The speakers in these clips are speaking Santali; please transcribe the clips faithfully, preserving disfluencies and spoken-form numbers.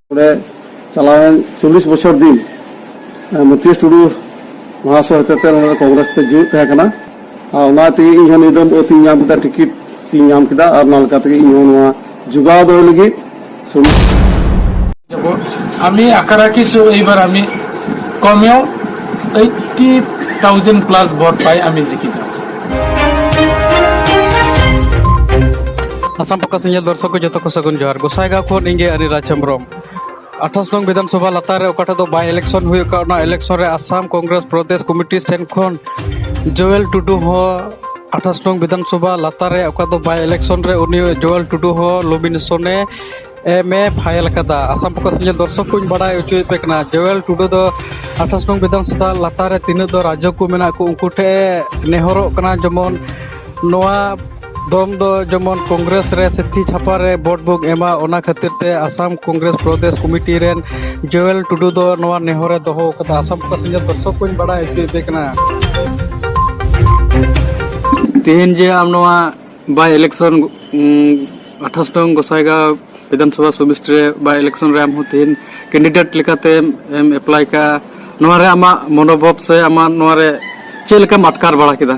ᱱᱚᱰᱮ ᱪᱟᱞᱟᱣᱮᱱ ᱪᱚᱞᱞᱤᱥ ᱵᱚᱪᱷᱚᱨ ᱫᱤᱱ ᱢᱟᱹᱛᱤᱭᱟᱹᱥ ᱴᱩᱰᱩ ᱢᱚᱦᱟᱥᱚᱭ ᱦᱚᱛᱮᱛᱮ ᱱᱚᱰᱮ ᱠᱚᱝᱜᱨᱮᱥ ᱛᱮ ᱡᱤᱣᱮᱫ ᱛᱟᱦᱮᱸ ᱠᱟᱱᱟ᱾ ᱟᱨ ᱚᱱᱟ ᱛᱮᱜᱮ ᱤᱧ ᱦᱚᱸ ᱱᱤᱭᱟᱹ ᱫᱚᱢ ᱟᱹᱛᱤᱧ ᱧᱟᱢ ᱠᱮᱫᱟ, ᱴᱤᱠᱤᱴ ᱤᱧ ᱧᱟᱢ ᱠᱮᱫᱟ᱾ ᱟᱨ ᱚᱱᱟ ᱞᱮᱠᱟ ᱛᱮᱜᱮ ᱤᱧ ᱦᱚᱸ ᱱᱚᱣᱟ ᱡᱚᱜᱟᱣ ᱫᱚᱦᱚᱭ ᱞᱟᱹᱜᱤᱫ ᱥᱚᱢᱤ- যাব। আমি আশা রাখিছো এইবাৰ আমি কমেও এইটটি থাউজেণ্ড প্লাছ ভোট পাই আমি জিকি যাম। ᱟᱥᱟᱢ ᱯᱚᱠᱟ ᱥᱮᱸᱜᱮᱞ ᱫᱚᱨᱥᱚᱠ ᱠᱚ ᱡᱚᱛᱚ ᱠᱚ ᱥᱟᱹᱜᱩᱱ ᱡᱚᱦᱟᱨ᱾ ᱜᱚᱥᱟᱭᱜᱟᱸᱣ ᱠᱷᱚᱱ ᱤᱧ ᱜᱮ ᱟᱹᱱᱤ ᱨᱟᱡᱽ ᱦᱮᱢᱵᱨᱚᱢ᱾ ᱟᱴᱷᱟᱥ ᱱᱚᱝ ᱵᱤᱫᱷᱟᱱ ᱥᱚᱵᱷᱟ ᱞᱟᱛᱟᱨ ᱨᱮ ᱚᱠᱟ ᱴᱷᱮᱱ ᱫᱚ ᱵᱟᱭ ᱤᱞᱮᱠᱥᱚᱱ ᱦᱩᱭᱩᱜ ᱠᱟᱱ, ᱚᱱᱟ ᱤᱞᱮᱠᱥᱚᱱ ᱨᱮ ᱟᱥᱟᱢ ᱠᱚᱝᱜᱨᱮᱥ ᱯᱨᱚᱫᱮᱥ ᱠᱚᱢᱤᱴᱤ ᱥᱮᱱ ᱠᱷᱚᱱ ᱡᱳᱭᱮᱞ ᱴᱩᱰᱩ ᱦᱚᱸ ᱟᱴᱷᱟᱥ ᱱᱚᱝ ᱵᱤᱫᱷᱟᱱ ᱥᱚᱵᱷᱟ ᱞᱟᱛᱟᱨ ᱨᱮ ᱚᱠᱟ ᱫᱚ ᱵᱟᱭ ᱤᱞᱮᱠᱥᱚᱱ ᱨᱮ ᱩᱱᱤ ᱡᱳᱭᱮᱞ ᱴᱩᱰᱩ ᱦᱚᱸ ᱱᱚᱢᱤᱱᱮᱥᱚᱱ ᱮ ᱮᱢ ᱮ ᱯᱷᱟᱭᱮᱞ ᱟᱠᱟᱫᱟ᱾ ᱟᱥᱟᱢ ᱯᱚᱠᱟ ᱥᱮᱸᱜᱮᱞ ᱫᱚᱨᱥᱚᱠ ᱠᱚᱧ ᱵᱟᱲᱟᱭ ᱦᱚᱪᱚᱭᱮᱫ ᱯᱮ ᱠᱟᱱᱟ, ᱡᱳᱭᱮᱞ ᱴᱩᱰᱩ ᱫᱚ ᱟᱴᱷᱟᱥ ᱱᱚᱝ ᱵᱤᱫᱷᱟᱱ ᱥᱚᱵᱷᱟ ᱞᱟᱛᱟᱨ ᱨᱮ ᱛᱤᱱᱟᱹᱜ ᱫᱚ ᱨᱟᱡᱽᱡᱚ ᱠᱚ ᱢᱮᱱᱟᱜ ᱠᱚ, ᱩᱱᱠᱩ ᱴᱷᱮᱱ ᱱᱮᱦᱚᱨᱚᱜ ᱠᱟᱱᱟ, ᱡᱮᱢᱚᱱ ᱱᱚᱣᱟ ᱫᱚᱢ ᱫᱚ ᱡᱮᱢᱚᱱ ᱠᱚᱝᱜᱨᱮᱥ ᱨᱮ ᱥᱤᱛᱷᱤ ᱪᱷᱟᱯᱟ ᱨᱮ ᱵᱷᱳᱴ ᱵᱚᱱ ᱮᱢᱟ, ᱚᱱᱟ ᱠᱷᱟᱹᱛᱤᱨ ᱛᱮ ᱟᱥᱟᱢ ᱠᱚᱝᱜᱨᱮᱥ ᱯᱨᱚᱫᱮᱥ ᱠᱚᱢᱤᱴᱤ ᱨᱮᱱ ᱡᱳᱭᱮᱞ ᱴᱩᱰᱩ ᱫᱚ ᱱᱚᱣᱟ ᱱᱮᱦᱚᱨᱮ ᱫᱚᱦᱚ ᱟᱠᱟᱫᱟ᱾ ᱟᱥᱟᱢ ᱯᱚᱠᱟ ᱥᱮᱸᱜᱮᱞ ᱫᱚᱨᱥᱚᱠ ᱠᱚᱧ ᱵᱟᱲᱟᱭ ᱦᱚᱪᱚᱭᱮᱫ ᱯᱮ ᱠᱟᱱᱟ᱾ ᱛᱮᱦᱮᱧ ᱡᱮ ᱟᱢ ᱱᱚᱣᱟ ᱵᱟᱭ ᱤᱞᱮᱠᱥᱚᱱ, ᱩᱸ, ᱟᱴᱷᱟᱥ ᱱᱚᱝ ᱜᱚᱥᱟᱭᱜᱟᱸᱣ ᱵᱤᱫᱷᱟᱱᱥᱚᱵᱷᱟ ᱥᱚᱢᱤᱥᱴᱤ ᱨᱮ ᱵᱟᱭ ᱤᱞᱮᱠᱥᱚᱱ ᱨᱮ ᱟᱢ ᱦᱚᱸ ᱛᱮᱦᱮᱧ ᱠᱮᱱᱰᱤᱰᱮᱴ ᱞᱮᱠᱟᱛᱮᱢ ᱮᱢ ᱮᱯᱞᱟᱭ ᱠᱟᱜᱼᱟ, ᱱᱚᱣᱟ ᱨᱮ ᱟᱢᱟᱜ ᱢᱚᱱᱳᱵᱷᱟᱵ ᱥᱮ ᱟᱢᱟᱜ ᱱᱚᱣᱟ ᱨᱮ ᱪᱮᱫ ᱞᱮᱠᱟᱢ ᱟᱴᱠᱟᱨ ᱵᱟᱲᱟ ᱠᱮᱫᱟ?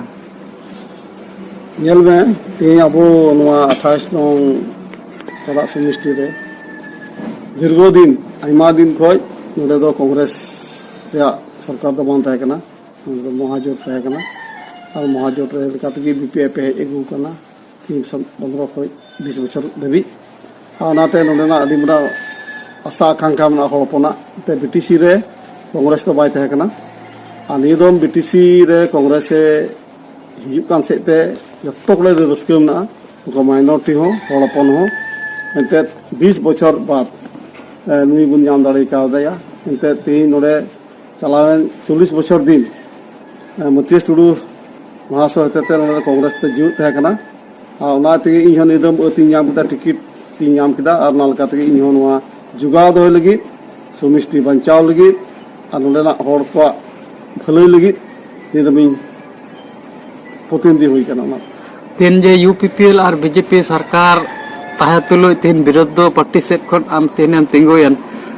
ᱧᱮᱞ ᱢᱮ, ᱛᱮᱦᱮᱧ ᱟᱵᱚ ᱱᱚᱣᱟ ᱟᱴᱷᱟᱥ ᱱᱚᱝ ᱥᱟᱫᱟᱜ ᱥᱚᱢᱤᱥᱴᱤ ᱨᱮ ᱫᱤᱨᱜᱷᱚ ᱫᱤᱱ, ᱟᱭᱢᱟ ᱫᱤᱱ ᱠᱷᱚᱡ ᱱᱚᱰᱮ ᱫᱚ ᱠᱚᱝᱜᱨᱮᱥ ᱨᱮᱭᱟᱜ ᱥᱚᱨᱠᱟᱨ ᱫᱚ ᱵᱟᱝ ᱛᱟᱦᱮᱸ ᱠᱟᱱᱟ, ᱱᱚᱰᱮ ᱫᱚ ᱢᱚᱦᱟᱡᱳᱴ ᱛᱟᱦᱮᱸ ᱠᱟᱱᱟ᱾ ᱟᱨ ᱢᱚᱦᱟᱡᱳᱴ ᱨᱮ ᱞᱮᱠᱟ ᱛᱮᱜᱮ ᱵᱤᱯᱤᱮᱯ ᱦᱮᱡ ᱟᱹᱜᱩ ᱟᱠᱟᱱᱟ᱾ ᱛᱤᱱ ᱥᱚ ᱯᱚᱱᱨᱚ ᱠᱷᱚᱡ ᱵᱤᱥ ᱵᱚᱪᱷᱚᱨ ᱫᱷᱟᱹᱵᱤᱡ᱾ ᱟᱨ ᱚᱱᱟᱛᱮ ᱱᱚᱰᱮᱱᱟᱜ ᱟᱹᱰᱤ ᱢᱟᱨᱟᱝ ᱟᱥᱟ ᱟᱠᱟᱝᱠᱷᱟ ᱢᱮᱱᱟᱜᱼᱟ ᱦᱚᱲ ᱦᱚᱯᱚᱱᱟᱜ᱾ ᱛᱮ ᱵᱤᱴᱤᱥᱤ ᱨᱮ ᱠᱚᱝᱜᱨᱮᱥ ᱫᱚ ᱵᱟᱭ ᱛᱟᱦᱮᱸ ᱠᱟᱱᱟ᱾ ᱟᱨ ᱱᱤᱭᱟᱹ ᱫᱚᱢ ᱵᱤᱴᱤᱥᱤ ᱨᱮ ᱠᱚᱝᱜᱨᱮᱥ ᱮ ᱦᱤᱡᱩᱜ ᱠᱟᱱ ᱥᱮᱫ ᱛᱮ ᱡᱚᱛᱚ ᱠᱚᱞᱮ ᱨᱟᱹᱥᱠᱟᱹ ᱢᱮᱱᱟᱜᱼᱟ, ᱩᱱᱠᱩ ᱢᱟᱭᱱᱚᱨᱤᱴᱤ ᱦᱚᱸ, ᱦᱚᱲ ᱦᱚᱯᱚᱱ ᱦᱚᱸ᱾ ᱮᱱᱛᱮᱫ ᱵᱤᱥ ᱵᱚᱪᱷᱚᱨ ᱵᱟᱫ, ᱮ, ᱱᱩᱭ ᱵᱚᱱ ᱧᱟᱢ ᱫᱟᱲᱮ ᱠᱟᱣᱫᱮᱭᱟ᱾ ᱮᱱᱛᱮᱫ ᱛᱮᱦᱮᱧ ᱱᱚᱰᱮ ᱪᱟᱞᱟᱣᱮᱱ ᱪᱚᱞᱞᱤᱥ ᱵᱚᱪᱷᱚᱨ ᱫᱤᱱ, ᱮ, ᱢᱟᱹᱛᱤᱭᱟᱹᱥ ᱴᱩᱰᱩ ᱢᱚᱦᱟᱥᱚᱭ ᱦᱚᱛᱮᱛᱮ ᱱᱚᱰᱮ ᱠᱚᱝᱜᱨᱮᱥ ᱛᱮ ᱡᱤᱣᱮᱫ ᱛᱟᱦᱮᱸ ᱠᱟᱱᱟ᱾ ᱟᱨ ᱚᱱᱟ ᱛᱮᱜᱮ ᱤᱧ ᱦᱚᱸ ᱱᱤᱭᱟᱹ ᱫᱚᱢ ᱟᱹᱛᱤᱧ ᱧᱟᱢ ᱠᱮᱫᱟ, ᱴᱤᱠᱤᱴ ᱤᱧ ᱧᱟᱢ ᱠᱮᱫᱟ᱾ ᱟᱨ ᱚᱱᱟ ᱞᱮᱠᱟ ᱛᱮᱜᱮ ᱤᱧ ᱦᱚᱸ ᱱᱚᱣᱟ ᱡᱚᱜᱟᱣ ᱫᱚᱦᱚᱭ ᱞᱟᱹᱜᱤᱫ, ᱥᱚᱢᱤᱥᱴᱤ ᱵᱟᱧᱪᱟᱣ ᱞᱟᱹᱜᱤᱫ ᱟᱨ ᱱᱚᱰᱮᱱᱟᱜ ᱦᱚᱲ ᱠᱚᱣᱟᱜ ᱵᱷᱟᱹᱞᱟᱹᱭ ᱞᱟᱹᱜᱤᱫ ᱱᱤᱭᱟᱹ ᱫᱚᱢᱤᱧ ᱯᱨᱚᱛᱤᱱᱤᱫᱷᱤ ᱦᱩᱭ ᱠᱟᱱᱟ᱾ ᱚᱱᱟ ᱛᱮᱦᱮᱧ ᱡᱮ ᱤᱭᱩ ᱯᱤ ᱯᱤ ᱮᱞ ᱟᱨ ᱵᱤ ᱡᱮ ᱯᱤ ᱥᱚᱨᱠᱟᱨ ᱛᱟᱦᱮᱸ ᱛᱩᱞᱩᱡ ᱛᱤᱦᱤᱧ ᱵᱤᱨᱳᱫᱷ ᱫᱚ ᱯᱟᱨᱴᱤ ᱥᱮᱫ ᱠᱷᱚᱱ ᱟᱢ ᱛᱤᱦᱤᱧ ᱮᱢ ᱛᱤᱸᱜᱩᱭᱮᱱ,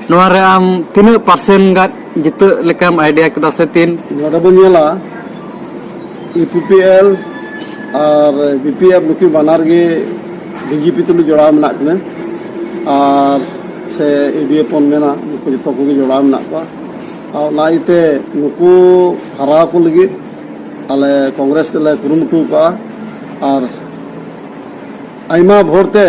ᱱᱚᱣᱟ ᱨᱮ ᱟᱢ ᱛᱤᱱᱟᱹᱜ ᱯᱟᱨᱥᱮᱱ ᱜᱟᱱ ᱡᱤᱛᱟᱹᱜ ᱞᱮᱠᱟᱢ ᱟᱭᱰᱤᱭᱟ ᱠᱮᱫᱟ ᱥᱮ ᱛᱤᱱ? ᱱᱚᱰᱮ ᱵᱚᱱ ᱧᱮᱞᱟ, ᱤᱭᱩ ᱯᱤ ᱯᱤ ᱮᱞ ᱟᱨ ᱵᱤ ᱯᱤ ᱮᱯᱷ ᱱᱩᱠᱤᱱ ᱵᱟᱱᱟᱨ ᱜᱮ ᱵᱤ ᱡᱮ ᱯᱤ ᱛᱩᱞᱩᱡ ᱡᱚᱲᱟᱣ ᱢᱮᱱᱟᱜ ᱠᱤᱱᱟ, ᱟᱨ ᱥᱮ ᱤ ᱰᱤ ᱮᱯᱷ ᱵᱚᱱ ᱢᱮᱱᱟ, ᱱᱩᱠᱩ ᱡᱚᱛᱚ ᱠᱚᱜᱮ ᱡᱚᱲᱟᱣ ᱢᱮᱱᱟᱜ ᱠᱚᱣᱟ᱾ ᱟᱨ ᱚᱱᱟ ᱤᱭᱟᱹᱛᱮ ᱱᱩᱠᱩ ᱦᱟᱨᱟᱣ ᱠᱚ ᱞᱟᱹᱜᱤᱫ ᱟᱞᱮ ᱠᱚᱝᱜᱨᱮᱥ ᱛᱮᱞᱮ ᱠᱩᱨᱩᱢᱩᱴᱩ ᱟᱠᱟᱫᱼᱟ, ᱟᱨ ᱟᱭᱢᱟ ᱵᱷᱳᱴ ᱛᱮ,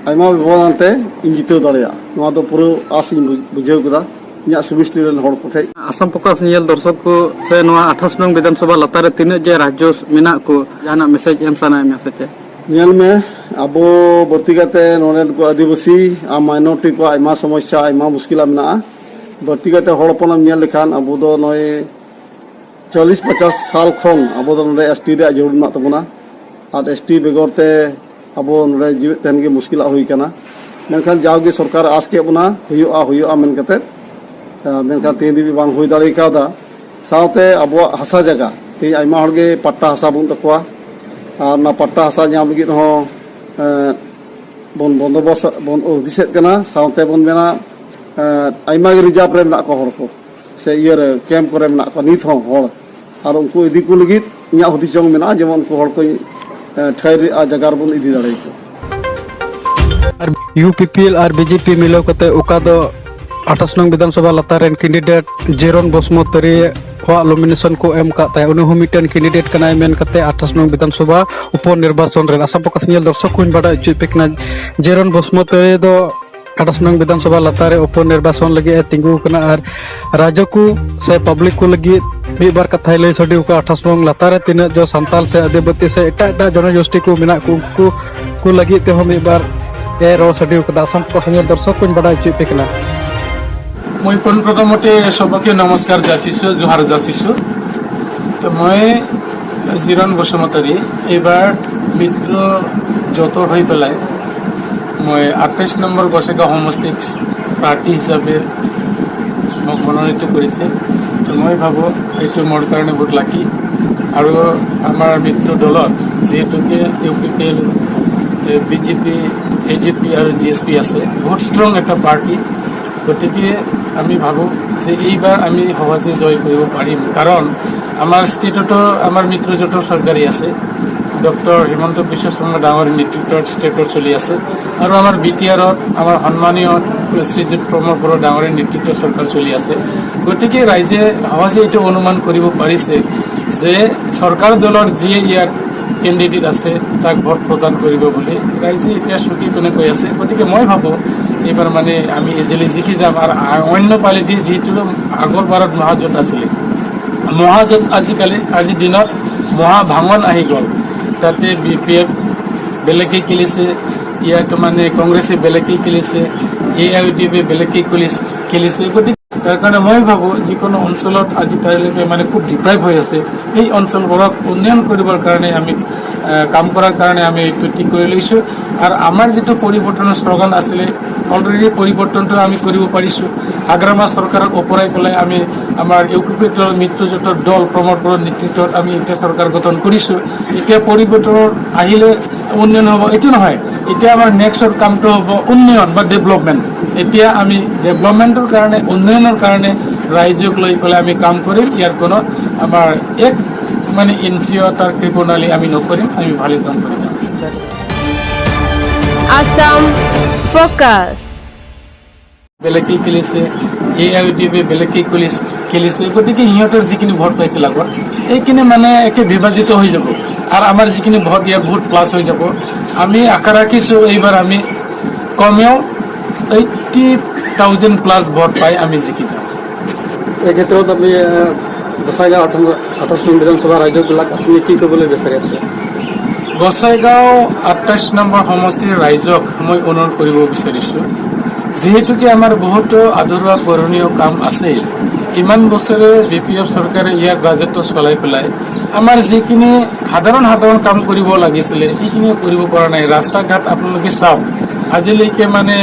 ᱟᱭᱢᱟ ᱵᱮᱵᱚᱫᱷᱟᱱ ᱛᱮ ᱤᱧ ᱡᱤᱛᱟᱹᱣ ᱫᱟᱲᱮᱭᱟᱜᱼᱟ, ᱱᱚᱣᱟ ᱫᱚ ᱯᱩᱨᱟᱹ ᱟᱥ ᱤᱧ ᱵᱩᱡᱷᱟᱹᱣ ᱠᱮᱫᱟ ᱤᱧᱟᱹᱜ ᱥᱩᱢᱤᱥᱴᱤ ᱨᱮᱱ ᱦᱚᱲ ᱠᱚ ᱴᱷᱮᱱ᱾ ᱟᱥᱟᱢ ᱯᱷᱳᱠᱟᱥ ᱧᱮᱧᱮᱞ ᱫᱚᱨᱥᱚᱠ ᱠᱚ ᱥᱮ ᱱᱚᱣᱟ ᱟᱴᱷᱟᱥ ᱱᱚᱝ ᱵᱤᱫᱷᱟᱱ ᱥᱚᱵᱷᱟ ᱞᱟᱛᱟᱨ ᱨᱮ ᱛᱤᱱᱟᱹᱜ ᱡᱮ ᱨᱟᱡᱽᱡᱚ ᱢᱮᱱᱟᱜ ᱠᱚ, ᱡᱟᱦᱟᱱᱟᱜ ᱢᱮᱥᱮᱡᱽ ᱮᱢ ᱥᱟᱱᱟᱭᱮᱫ ᱢᱮᱭᱟ ᱥᱮ ᱪᱮᱫ? ᱧᱮᱞ ᱢᱮ, ᱟᱵᱚ ᱵᱟᱹᱲᱛᱤ ᱠᱟᱛᱮ ᱱᱚᱰᱮ ᱱᱩᱠᱩ ᱟᱹᱫᱤᱵᱟᱹᱥᱤ ᱟᱨ ᱢᱟᱭᱱᱚᱨᱤᱴᱤ ᱠᱚᱣᱟᱜ ᱟᱭᱢᱟ ᱥᱚᱢᱚᱥᱥᱟ, ᱟᱭᱢᱟ ᱢᱩᱥᱠᱤᱞᱟᱜ ᱢᱮᱱᱟᱜᱼᱟ᱾ ᱵᱟᱹᱲᱛᱤ ᱠᱟᱛᱮ ᱦᱚᱲ ᱦᱚᱯᱚᱱᱮᱢ ᱧᱮᱞ ᱞᱮᱠᱷᱟᱱ ᱟᱵᱚ ᱫᱚ ᱱᱚᱜᱼᱚᱭ ᱪᱚᱞᱞᱤᱥ ᱯᱚᱪᱟᱥ ᱥᱟᱞ ᱠᱷᱚᱱ ᱟᱵᱚ ᱫᱚ ᱱᱚᱰᱮ ᱮᱥ ᱴᱤ ᱨᱮᱭᱟᱜ ᱡᱟᱹᱨᱩᱲ ᱢᱮᱱᱟᱜ ᱛᱟᱵᱚᱱᱟ, ᱟᱨ ᱮᱥ ᱴᱤ ᱵᱮᱜᱚᱨ ᱛᱮ ᱟᱵᱚ ᱱᱚᱰᱮ ᱡᱤᱣᱮᱫ ᱛᱟᱦᱮᱱ ᱜᱮ ᱢᱩᱥᱠᱤᱞᱟᱜ ᱦᱩᱭ ᱠᱟᱱᱟ᱾ ᱢᱮᱱᱠᱷᱟᱱ ᱡᱟᱣᱜᱮ ᱥᱚᱨᱠᱟᱨ ᱟᱥ ᱠᱮᱫ ᱵᱚᱱᱟ, ᱦᱩᱭᱩᱜᱼᱟ, ᱦᱩᱭᱩᱜᱼᱟ ᱢᱮᱱ ᱠᱟᱛᱮᱫ, ᱟᱨ ᱢᱮᱱᱠᱷᱟᱱ ᱛᱮᱦᱮᱧ ᱫᱷᱟᱹᱵᱤᱡ ᱵᱟᱝ ᱦᱩᱭ ᱫᱟᱲᱮ ᱠᱟᱣᱫᱟ᱾ ᱥᱟᱶᱛᱮ ᱟᱵᱚᱣᱟᱜ ᱦᱟᱥᱟ ᱡᱟᱭᱜᱟ, ᱛᱮᱦᱮᱧ ᱟᱭᱢᱟ ᱦᱚᱲ ᱜᱮ ᱯᱟᱴᱴᱟ ᱦᱟᱥᱟ ᱵᱟᱹᱱᱩᱜ ᱛᱟᱠᱚᱣᱟ, ᱟᱨ ᱚᱱᱟ ᱯᱟᱴᱴᱟ ᱦᱟᱥᱟ ᱧᱟᱢ ᱞᱟᱹᱜᱤᱫ ᱦᱚᱸ, ᱮᱸ, ᱵᱚᱱ ᱵᱚᱱᱫᱳᱵᱚᱥᱛ ᱵᱚᱱ ᱦᱩᱫᱤᱥᱮᱫ ᱠᱟᱱᱟ᱾ ᱥᱟᱶᱛᱮ ᱵᱚᱱ ᱢᱮᱱᱟ, ᱮᱸ, ᱟᱭᱢᱟ ᱜᱮ ᱨᱤᱡᱟᱨᱵᱷ ᱨᱮ ᱢᱮᱱᱟᱜ ᱠᱚᱣᱟ ᱦᱚᱲ ᱠᱚ, ᱥᱮ ᱤᱭᱟᱹ ᱨᱮ, ᱠᱮᱢᱯ ᱠᱚᱨᱮ ᱢᱮᱱᱟᱜ ᱠᱚᱣᱟ ᱱᱤᱛ ᱦᱚᱸ ᱦᱚᱲ, ᱟᱨ ᱩᱱᱠᱩ ᱤᱫᱤ ᱠᱚ ᱞᱟᱹᱜᱤᱫ ᱤᱧᱟᱹᱜ ᱦᱩᱫᱤᱥ ᱡᱚᱝ ᱢᱮᱱᱟᱜᱼᱟ, ᱡᱮᱢᱚᱱ ᱩᱱᱠᱩ ᱦᱚᱲ ᱠᱚ, ᱮᱸ, ᱴᱷᱟᱹᱭ ᱨᱮ ᱟᱨ ᱡᱟᱭᱜᱟ ᱨᱮᱵᱚᱱ ᱤᱫᱤ ᱫᱟᱲᱮᱭᱟᱠᱚᱣᱟ᱾ ᱟᱨ ᱤᱭᱩ ᱯᱤ ᱯᱤ ᱮᱞ ᱟᱨ ᱵᱤ ᱡᱮ ᱯᱤ ᱢᱤᱞᱟᱹᱣ ᱠᱟᱛᱮ ᱚᱠᱟ ᱫᱚ ᱟᱴᱷᱟᱥ ᱱᱚᱝ ᱵᱤᱫᱷᱟᱱ ᱥᱚᱵᱷᱟ ᱞᱟᱛᱟᱨ ᱨᱮᱱ ᱠᱮᱱᱰᱤᱰᱮᱴ ᱡᱮᱨᱚᱱ ᱵᱚᱥᱩᱢᱚᱛᱟᱨᱤ ᱠᱚᱣᱟᱜ ᱱᱚᱢᱤᱱᱮᱥᱚᱱ ᱠᱚ ᱮᱢ ᱟᱠᱟᱫ ᱛᱟᱭᱟ, ᱩᱱᱤ ᱦᱚᱸ ᱢᱤᱫᱴᱮᱱ ᱠᱮᱱᱰᱤᱰᱮᱴ ᱠᱟᱱᱟᱭ ᱢᱮᱱ ᱠᱟᱛᱮ ᱟᱴᱷᱟᱥ ᱱᱚᱝ ᱵᱤᱫᱷᱟᱱ ᱥᱚᱵᱷᱟ ᱩᱯᱚ ᱱᱤᱨᱵᱟᱪᱚᱱ ᱨᱮᱱ ᱟᱥᱟᱢ ᱯᱷᱳᱠᱟᱥ ᱧᱮᱧᱮᱞ ᱫᱚᱨᱥᱚᱠ ᱠᱚᱧ ᱵᱟᱰᱟᱭ ᱦᱚᱪᱚᱭᱮᱫ ᱯᱮ ᱠᱟᱱᱟ᱾ ᱡᱮᱨᱚᱱ ᱵᱚᱥᱩᱢᱚᱛᱟᱨᱤ ᱫᱚ ᱟᱴᱷᱟᱥ ᱱᱚᱝ ᱵᱤᱫᱷᱟᱱ ᱥᱚᱵᱷᱟ ᱞᱟᱛᱟᱨ ᱨᱮ ᱩᱯᱚ ᱱᱤᱨᱵᱟᱪᱚᱱ ᱞᱟᱹᱜᱤᱫ ᱮ ᱛᱤᱸᱜᱩ ᱟᱠᱟᱱᱟ ᱟᱨ ᱨᱟᱡᱽᱡᱚ ᱠᱚ ᱥᱮ ᱯᱟᱵᱽᱞᱤᱠ ᱠᱚ ᱞᱟᱹᱜᱤᱫ ᱢᱤᱫ ᱵᱟᱨ ᱠᱟᱛᱷᱟᱭ ᱞᱟᱹᱭ ᱥᱟᱰᱮ ᱟᱠᱟᱫᱼᱟ᱾ ᱟᱴᱷᱟᱥ ᱱᱚᱝ ᱞᱟᱛᱟᱨ ᱨᱮ ᱛᱤᱱᱟᱹᱜ ᱡᱚ ᱥᱟᱱᱛᱟᱞ ᱥᱮ ᱟᱹᱫᱤᱵᱟᱹᱥᱤ ᱥᱮ ᱮᱴᱟᱜ ᱮᱴᱟᱜ ᱡᱚᱱᱚᱜᱳᱥᱴᱤ ᱠᱚ ᱢᱮᱱᱟᱜ ᱠᱚ, ᱩᱱᱠᱩ ᱠᱚ ᱞᱟᱹᱜᱤᱫ ᱛᱮᱦᱚᱸ ᱢᱤᱫ ᱵᱟᱨ ᱮ ᱨᱚᱲ ᱥᱟᱰᱮ ᱟᱠᱟᱫᱟ᱾ ᱟᱥᱟᱢ ᱯᱷᱳᱠᱟᱥ ᱧᱮᱧᱮᱞ ᱫᱚᱨᱥᱚᱠ ᱠᱚᱧ ᱵᱟᱰᱟᱭ ᱦᱚᱪᱚᱭᱮᱫ ᱯᱮ ᱠᱟᱱᱟ᱾ মই পোনপ্ৰথমতে সবকে নমস্কাৰ যাচিছোঁ, জোহাৰ যাচিছোঁ। তো মই জিৰণ বসুমতাৰী এইবাৰ মিত্ৰ জোঁটৰ হৈ পেলাই মই আঠাইছ নম্বৰ গছেকা সমষ্টিত প্ৰাৰ্থী হিচাপে মোক মনোনীত কৰিছে। তো মই ভাবোঁ এইটো মোৰ কাৰণে বহুত লাকি। আৰু আমাৰ মিত্ৰ দলত যিহেতুকে U P P L BJP, AGP আৰু জি এছ পি আছে, বহুত ষ্ট্ৰং এটা পাৰ্টি। গতিকে আমি ভাবোঁ যে এইবাৰ আমি সহজে জয় কৰিব পাৰিম, কাৰণ আমাৰ ষ্টেটতো আমাৰ মিত্ৰজোঁটৰ চৰকাৰী আছে, ডক্টৰ হিমন্ত বিশ্ব শৰ্মা ডাঙৰীৰ নেতৃত্বত ষ্টেটত চলি আছে, আৰু আমাৰ বি টি আৰত আমাৰ সন্মানীয় শ্ৰীযুত প্ৰমোদ বড়ো ডাঙৰীৰ নেতৃত্বত চৰকাৰ চলি আছে। গতিকে ৰাইজে সহজে এইটো অনুমান কৰিব পাৰিছে যে চৰকাৰ দলৰ যিয়ে ইয়াত কেণ্ডিডেট আছে, তাক ভোট প্ৰদান কৰিব বুলি ৰাইজে এতিয়া চুটি তেনেকৈ আছে। গতিকে মই ভাবোঁ এইবাৰ মানে আমি ইজিলি জিকি যাম। আৰু আ- অন্য পাৰ্টি যিহেতু আগৰ বাৰত মহাজোঁট আছিলে, মহাজোঁট আজিকালি আজিৰ দিনত মহা ভাঙন আহি গ'ল। তাতে বি পি এফ বেলেগকৈ খেলিছে, ইয়াত মানে কংগ্ৰেছে বেলেগকৈ খেলিছে, এ আই ইউ ডি এফে বেলেগকৈ খেলিছে খেলিছে। গতিকে তাৰ কাৰণে মই ভাবোঁ যিকোনো অঞ্চলত আজি তাৰিখলৈকে মানে খুব ডিপ্ৰাইভ হৈ আছে, এই অঞ্চলবোৰক উন্নয়ন কৰিবৰ কাৰণে আমি আহ, কাম কৰাৰ কাৰণে আমি এইটো ঠিক কৰি লৈছোঁ। আৰু আমাৰ যিটো পৰিৱৰ্তনৰ শ্লোগান আছিলে, অলৰেডি পৰিৱৰ্তনটো আমি কৰিব পাৰিছোঁ। হাগ্ৰামা চৰকাৰক ওপৰাই পেলাই আমি আমাৰ ইউ পি পি দল, মিত্ৰজোঁটৰ দল প্ৰমোদ বড়োৰ নেতৃত্বত আমি এতিয়া চৰকাৰ গঠন কৰিছোঁ। এতিয়া পৰিৱৰ্তন আহিলে উন্নয়ন হ'ব, এইটো নহয়। এতিয়া আমাৰ নেক্সটৰ কামটো হ'ব উন্নয়ন বা ডেভেলপমেণ্ট। এতিয়া আমি ডেভেলপমেণ্টৰ কাৰণে, উন্নয়নৰ কাৰণে ৰাইজক লৈ পেলাই আমি কাম কৰিম। ইয়াৰ কোনো আমাৰ এক মানে ইঞ্চিও তাৰ কৃপণালি আমি নকৰিম, আমি ভালেই কাম কৰি যাম। আছাম ফ'কাছ। বেলেগকৈ খেলিছে, এ আই ইউ ডি এফে বেলেগকৈ খেলিছে খেলিছে। গতিকে সিহঁতৰ যিখিনি ভোট পাইছিল আগত, এইখিনি মানে একে বিভাজিত হৈ যাব। আৰু আমাৰ যিখিনি ভোট, ইয়াত বহুত প্লাছ হৈ যাব। আমি আশা ৰাখিছোঁ এইবাৰ আমি কমেও এইটি থাউজেণ্ড প্লাছ ভোট পাই আমি জিকি যাম। এই ক্ষেত্ৰত আমি আহ, গোসাইগাঁও আঠাইছ আঠাইছ নং বিধানসভা ৰাইজকবিলাক আপুনি কি ক'বলৈ বিচাৰি আছে? গোসাইগাঁও আঠাইছ নম্বৰ সমষ্টিৰ ৰাইজক মই অনুৰোধ কৰিব বিচাৰিছোঁ, যিহেতুকে আমাৰ বহুতো আধৰুৱা কৰণীয় কাম আছে। ইমান বছৰে বি পি এফ চৰকাৰে ইয়াৰ বাজেটটো চলাই পেলাই আমাৰ যিখিনি সাধাৰণ সাধাৰণ কাম কৰিব লাগিছিলে, এইখিনি কৰিব পৰা নাই। ৰাস্তা ঘাট আপোনালোকে চাওক, আজিলৈকে মানে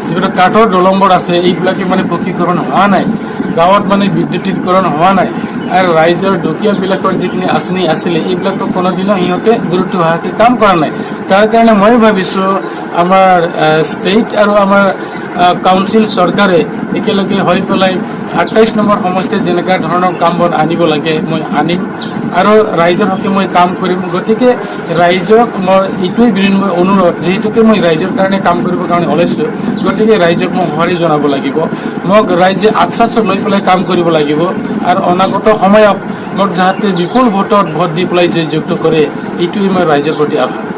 যিবিলাক কাঠৰ দলংবোৰ আছে, এইবিলাকে মানে পকীকৰণ হোৱা নাই। গাঁৱত মানে বিদ্যুতিকৰণ হোৱা নাই। আৰু ৰাইজৰ দুখীয়াবিলাকৰ যিখিনি আঁচনি আছিলে, এইবিলাকক কোনোদিনো সিহঁতে গুৰুত্ব হোৱাকৈ কাম কৰা নাই। তাৰ কাৰণে মই ভাবিছোঁ আমাৰ ষ্টেট আৰু আমাৰ কাউন্সিল চৰকাৰে একেলগে হৈ পেলাই আঠাইছ নম্বৰ সমষ্টিত যেনেকুৱা ধৰণৰ কামবোৰ আনিব লাগে মই আনিম আৰু ৰাইজৰ হকে মই কাম কৰিম। গতিকে ৰাইজক মই এইটোৱে বিনীত অনুৰোধ, যিহেতুকে মই ৰাইজৰ কাৰণে কাম কৰিবৰ কাৰণে ওলাইছোঁ, গতিকে ৰাইজক মই সঁহাৰি জনাব লাগিব। মোক ৰাইজে আশ্বাস লৈ পেলাই কাম কৰিব লাগিব আৰু অনাগত সময়ত মোক যাতে বিপুল ভোটত ভোট দি পেলাই জয়যুক্ত কৰে, এইটোৱে মই ৰাইজৰ প্ৰতি আহ্বান।